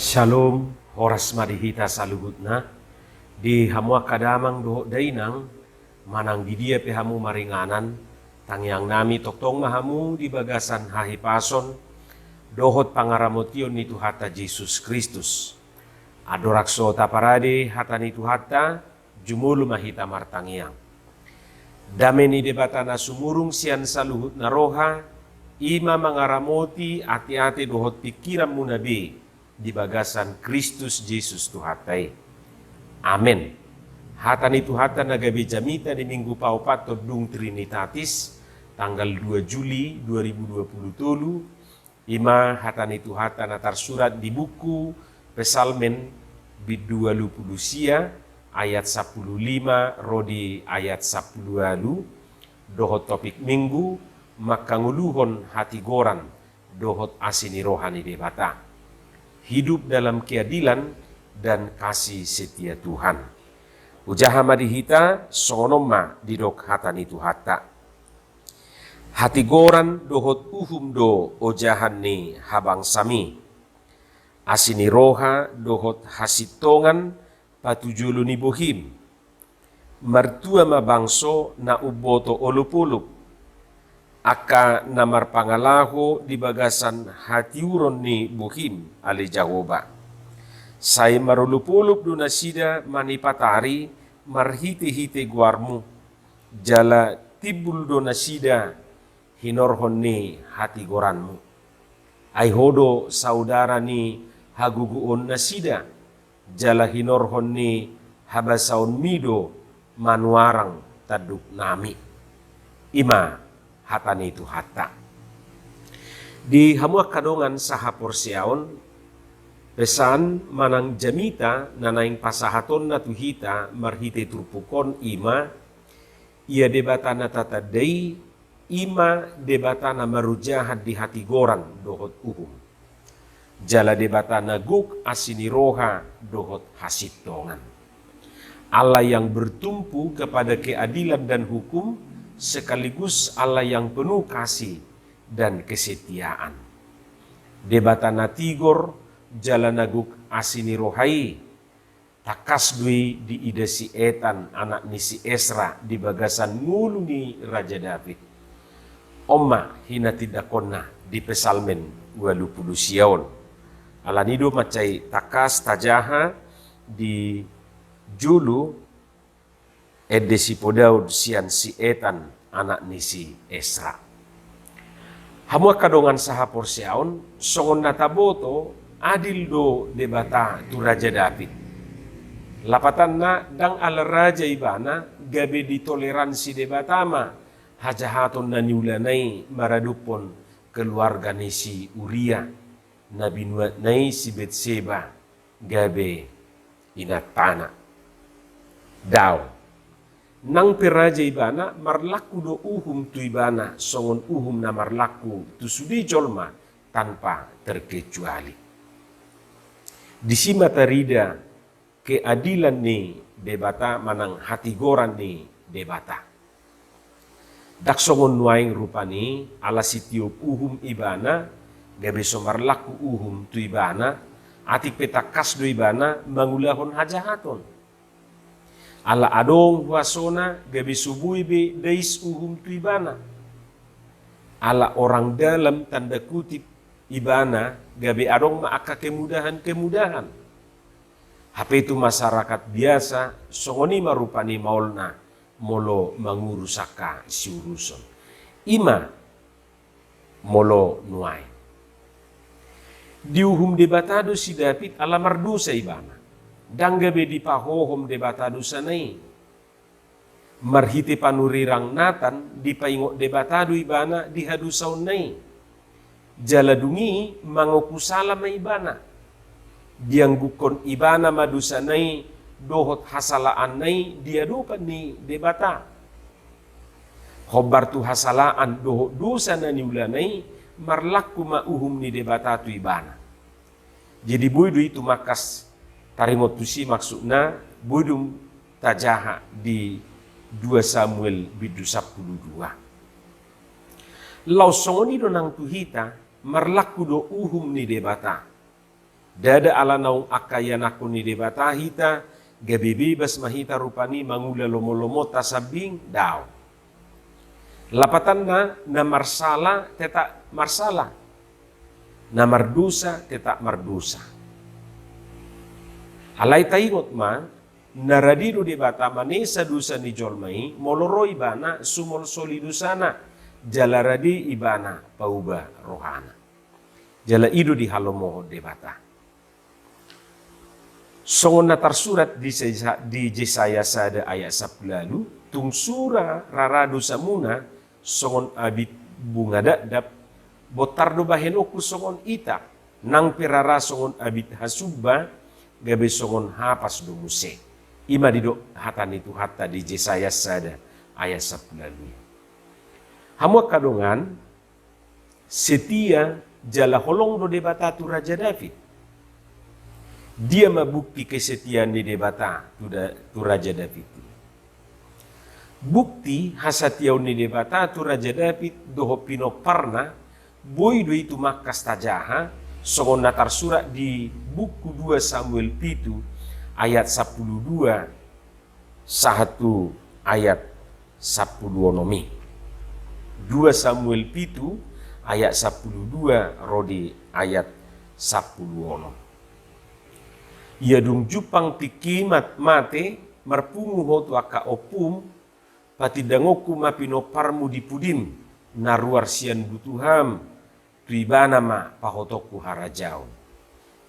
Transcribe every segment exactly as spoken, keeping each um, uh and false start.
Syalom, horas ma di hita saluhutna. Di hamu angka damang dohot dainang, manang di dia pe hamu maringanan, tangiang nami tongtong ma hamu di bagasan hahipason dohot pangaramotion ni Tuhanta Jesus Kristus. Andorang so taparade hata ni Tuhanta, jumolo ma hita martangiang. Dame ni Debata na sumurung sian saluhut na roha, i ma mangaramoti ateate dohot pingkiranmuna be di bagasan Kristus Jesus Tuhanta i. Amen. Hata ni Tuhanta na gabe jamita di Minggu paopathon dung Trinitatis, tanggal dua Juli dua ribu dua puluh tolu, i ma hata ni Tuhanta na tarsurat di buku Psalmen bindu ualu pulu sia, ayat sampulu lima ro di ayat sampulu ualu, dohot topik Minggu, mangkangoluhon hatigoran dohot asi ni roha ni Debata. Hidup dalam keadilan dan kasih setia Tuhan. Hujaha ma di hita, songon on ma didok hata ni Tuhanta. Hatigoran dohot uhum do ojahan ni habangsami. Asi ni roha dohot hasintongan patujolo ni bohim. Martua ma bangso na umboto olopolop, angka na marpangalaho di bagasan hatiuron ni bohim, ale Jahowa. Sai marolopolop do nasida manipatari marhitehite goarmu, jala timbul do nasida hinorhon ni hatigoranmu. Ai ho do saudara ni hagogoon nasida, jala hinorhon ni habasaonmi do manuarang tanduknami. I ma hata ni Tuhanta. Di hamu angka dongan sahaporseaon, pesan manang jamita na naeng pasahatonna tu hita marhite turpuk on i ma: Ia Debata na tatanda i, i ma Debata na marojahan di hatigoran dohot uhum. Jala Debata na gok asi ni roha dohot hasintongan. Allah yang bertumpu kepada keadilan dan hukum, sekaligus Allah yang penuh kasih dan kesetiaan. Debata na tigor jala na gok asi ni roha i, tangkas do i diida si Etan, anak ni si Esra, di bagasan ngolu ni Raja David. On ma hinatindangkonna di Psalmen ualu pulu sia on. Alani do mansai tangkas tajaha di jolo ende sipodaon sian si Etan, anak ni si Esra. Hamu angka dongan sahaporseaon, songon na taboto, adil do Debata tu Raja David. Lapatanna, ndang ala raja ibana gabe ditoleransi Debata ma hajahaton na niulana i maradophon keluarga ni si Uria, na binuatna i si Betseba gabe inantana. Daong. Nang pe raja ibana, marlaku do uhum tu ibana songon uhum na marlaku tu sude jolma tanpa terkecuali. Disi ma tarida keadilan ni Debata manang hatigoran ni Debata. Ndang songon nuaeng rupani, ala sitiop uhum ibana, gabe so marlaku uhum tu ibana, atik pe tangkas do ibana mangulahon hajahaton. Ala adong huasona, gabe so boi be dais uhum tu ibana. Ala orang dalam, tanda kutip, ibana, gabe adong ma angka kemudahan-kemudahan. Hape tu masyarakat biasa, songon i ma rupani maolna molo mangurus angka siuruson. I ma molo nuaeng. Diuhum Debata do si David ala mardosa ibana. Ndang gabe dipahohom Debata dosana i. Marhite panurirang Natan dipaingot Debata do ibana di hadosaonna i. Jala dung i mangoku sala ma ibana. Dianggukkon ibana ma dosana i dohot hasalaanna i di adopan ni Debata. Hombar tu hasalaan dohot dosa na niulana i, marlaku ma uhum ni Debata tu ibana. Jadi boi do i tumangkas taringot tusi, maksudna boi do tajaha di dua Samuel bindu sampulu dua. Laos songon i do nang tu hita, marlaku do uhum ni Debata. Ndada ala naung angka ianakhon ni Debata hita, gabe bebas ma hita rupani mangula lomo-lomonta sambing, daong. Lapatanna, na marsala tetap marsala, na mardosa tetap mardosa. Alai taingot ma, na rade do Debata manesa dosa ni jolma i, molo ro ibana sumolsoli dosana, jala rade ibana pauba rohana. Jala i do dihalomohon Debata. Songon na tarsurat di Jesa-, di Jesaya sada ayat sampulu ualu, tung sura rara dosamuna songon abit bunga dakdak, bontar do bahenonku songon ita, nang pe rara songon abit hasumba, gabe songon hapas do muse. I ma didok hata ni Tuhanta di Jesaya sada ayat sampulu ualu. Hamu angka dongan, setia jala holong do Debata tu Raja David. Dia ma bukti kesetiaan ni Debata tu da-, tu Raja David i? Bukti hasatiaon ni Debata tu Raja David dohot pinomparna, boi do i tumangkas tajaha, songon na tarsurat di buku dua Samuel pitu ayat sampulu dua sahat tu ayat sampulu onom i. Dua Samuel pitu ayat sampulu dua ro di ayat sampulu onom. Ia dung jumpang tingki mat-, mate, marpungu ho tu angka ompum, patindangonku ma pinomparmu di pudim, na ruar sian butuham, tu ibana ma pahotongku harajaon.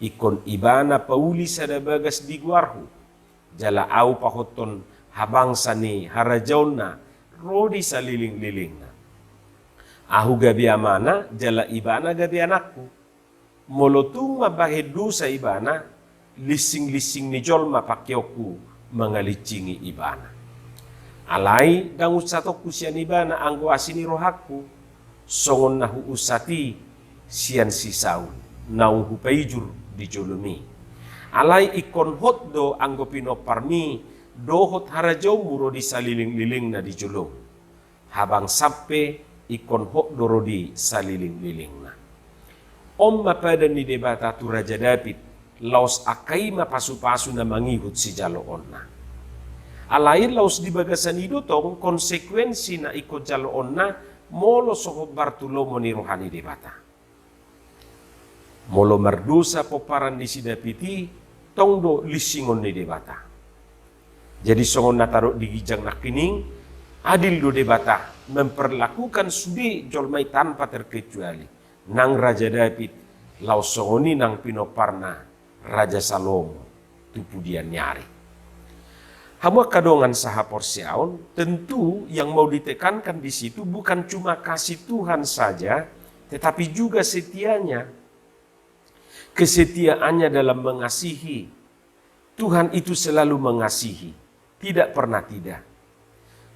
Ingkon ibana pauli sada bagas di goarhu, jala ahu pahothon habangsa ni harajaonna ro di saliling-lilingna. Ahu gabe amana, jala ibana gabe anakku. Molo tung mambahen dosa ibana, linsing-linsing ni jolma pangkeonku mangalinsingi ibana. Alai ndang unsatonku sian ibana anggo asi ni rohangku, songon na huunsat i sian si Saul, naung hupaijur di jolom i. Alai ingkon hot do anggo pinomparmi dohot harajaonmu ro di saliling-lilingna di jolom. Habang sampe ingkon hot do ro di saliling-lilingna. On ma padan ni Debata tu Raja David, laos angka i ma pasu-pasu na mangihut sijaloonna. Alai laos di bagasan i do tong konsekuensi na ingkon jaloonna, molo so hombar tu lomo ni roha ni Debata. Molo mardosa pomparan ni si David i, tong do linsingon ni Debata. Jadi songon na tadok di ginjang nangkining, adil do Debata memperlakukan sude jolma i tanpa terkecuali. Nang Raja David, laos songon i nang pinomparna Raja Salomo tu pudian ni ari. Hamu angka dongan sahaporseaon, tentu yang mau ditekankan di situ bukan cuma kasih Tuhan saja, tetapi juga setianya. Kesetiaannya dalam mengasihi. Tuhan itu selalu mengasihi, tidak pernah tidak.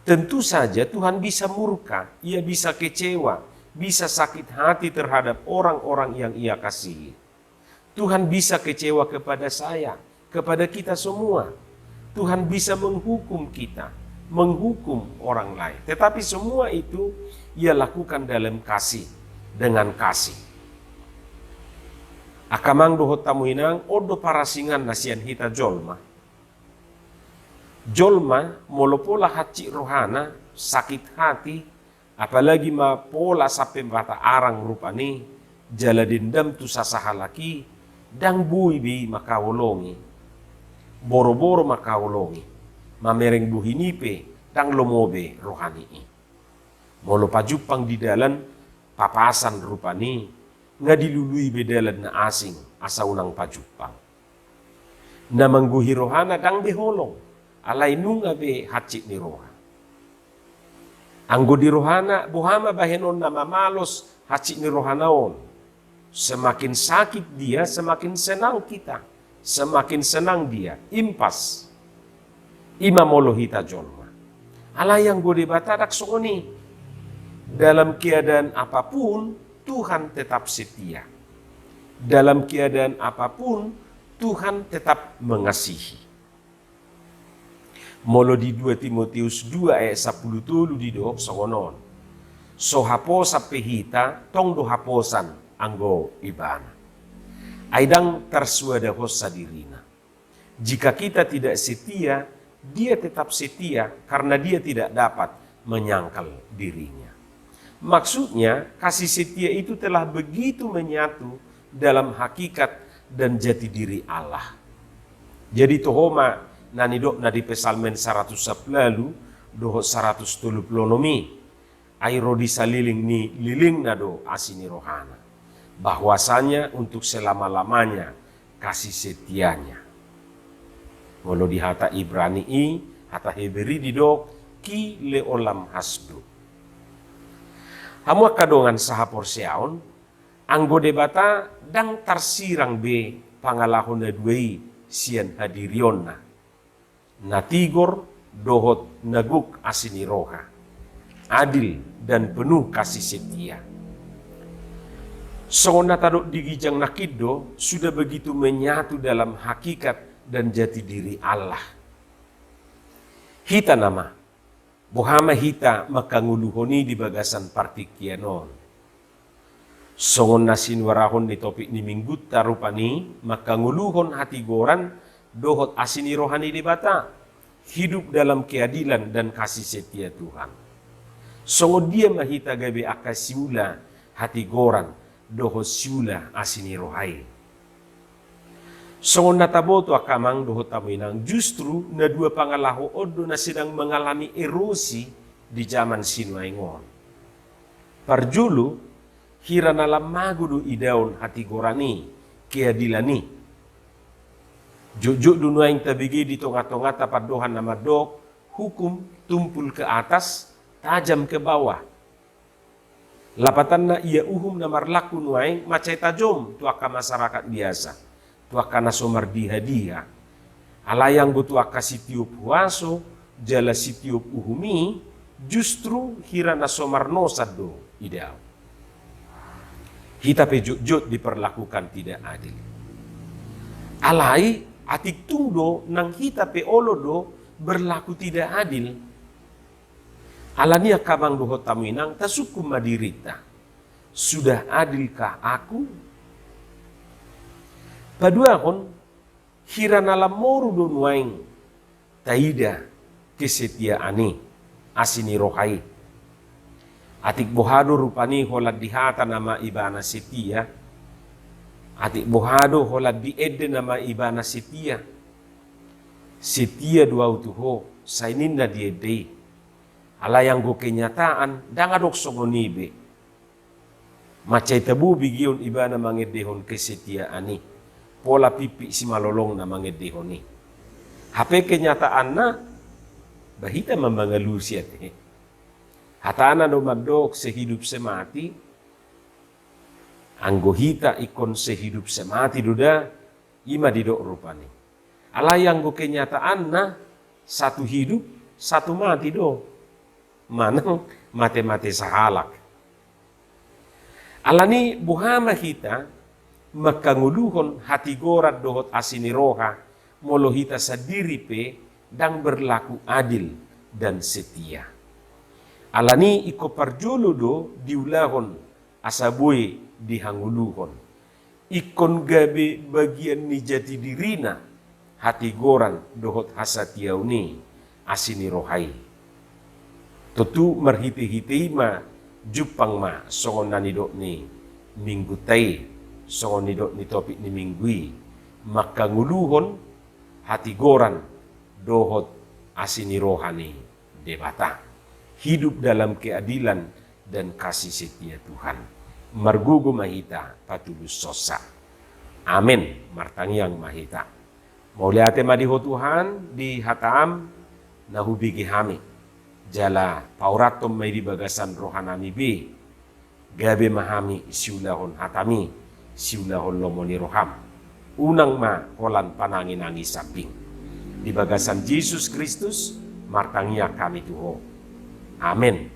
Tentu saja Tuhan bisa murka, Ia bisa kecewa, bisa sakit hati terhadap orang-orang yang Ia kasihi. Tuhan bisa kecewa kepada saya, kepada kita semua. Tuhan bisa menghukum kita, menghukum orang lain. Tetapi semua itu Ia lakukan dalam kasih, dengan kasih. Angka amang dohot hamu inang, on do parasingan na sian hita jolma. Jolma, molo pola hansit rohana, sakit hati, apalagi ma pola sampe mata arang rupani, jala dendam tu sasahalak i, ndang boi be i mangkaholongi. Boro-boro mangkaholongi. Mamereng bohini pe, ndang lomo be rohani i. Molo pajumpang di dalan, papasan rupani, nga dilului be dalan na asing, asa unang pajumpang. Na manggohi rohana ndang be holong, alai nunga be hansit ni roha. Anggo di rohana, boha ma bahenonna mamalos hansit ni rohana on? Semakin sakit dia, semakin senang kita. Semakin senang dia. Impas. I ma molo hita jolma. Alai anggo Debata ndang songon i. Dalam keadaan apapun, Tuhan tetap setia. Dalam keadaan apapun, Tuhan tetap mengasihi. Molo di dua Timoteus dua ayat sampulu tolu didok songon on. So haposan pe hita, tong do haposan anggo Ibana. Ai ndang tarsuadahonsa dirina. Jika kita tidak setia, Dia tetap setia karena Dia tidak dapat menyangkal dirinya. Maksudnya, kasih setia itu telah begitu menyatu dalam hakikat dan jati diri Allah. Jadi toho ma na nidokna di Psalmen saratus sampulu ualu dohot saratus tolu pulu onom i. Ai ro di saliling ni lilingna do asi ni rohana, bahwasanya untuk selama-lamanya kasih setianya. Molo di hata Ibrani i, hata Heber i didok ki leolam hasdo. Hamu angka dongan sahaporseaon, anggo Debata ndang tarsirang be pangalaho na dua i sian hadirionna, na tigor dohot na gok asi ni roha, adil dan penuh kasih setia. Songon na tadok di ginjang nangkin do, sudah begitu menyatu dalam hakikat dan jati diri Allah. Hita nama, boha ma hita mangkangoluhon i di bagasan partingkian on? Songon na sinuarahon ni topik ni Minggunta rupani, mangkangoluhon hatigoran dohot asi ni roha ni Debata, hidup dalam keadilan dan kasih setia Tuhan. Songon dia ma hita gabe angka siula hatigoran dohot siula asi ni roha i? Songon na taboto angka amang dohot hamu inang, justru na dua pangalaho on do na sedang mengalami erosi di jaman sinuaeng on. Parjolo, hira na lam mago do idaon hatigoran i, keadilan i. Jotjot do nuaeng tabege di tongatonganta pandohan na mandok, hukum tumpul ke atas, tajam ke bawah. Lapatanna, ia uhum na marlaku nuaeng mansai tajom tu angka masyarakat biasa, tu angka na so mardihadiha. Alai anggo tu angka sitiop huaso jala sitiop uhum i, justru hira na so marnosan do idaon. Hita pe jotjot diperlakukan tidak adil. Alai atik tung do nang hita pe olo do berlaku tidak adil. Alani i angka amang dohot hamu inang, tasungkun ma dirinta. Sudah adilkah aku? Paduahon, hira na lam moru do nuaeng taida kesetiaan i, asi ni roha i. Atik boha do rupani holan dihata nama ibana setia? Atik boha do holan diende nama ibana setia? Setia do au tu ho, sai ninna diende i. Alai anggo kenyataan, ndang adong songon i be. Mansai tabo begeon ibana mangendehon kesetiaan i. Pola pimpik simalolongna mangendehon i. Hape kenyataanna, ba hita ma mangalusi ate. Hatana do mandok sehidup semati, anggo hita ingkon sehidup semati do da, i ma didok rupani. Alai anggo kenyataanna, satu hidup, satu mati do. Manang mate-mate sahalak. Alani boha ma hita mangkangoluhon hatigoran dohot asi ni roha, molo hita sandiri pe ndang berlaku adil dan setia? Alani ingkon parjolo do diulahon asa boi dihangoluhon. Ingkon gabe bagian ni jati dirina, hatigoran dohot hasatiaon i, asi ni roha i. Tontu marhite-hite i ma jumpang ma songon na nidok ni Minggunta i, songon nidok ni topik ni Minggu i, mangkangoluhon hatigoran dohot asi ni roha ni Debata. Hidup dalam keadilan dan kasih setia Tuhan. Margogo ma hita patudushonsa. Amen. Martangiang ma hita. Mauliate ma di Ho Tuhan, di hataM na hubege hami. Jala paurathon ma i di bagasan rohanami be. Gabe ma hami siulahon hataMi, siulahon lomo ni rohaM. Unang ma holan panangi-nangi sambing. Di bagasan Jesus Kristus, martangiang hami tu Ho. Amen.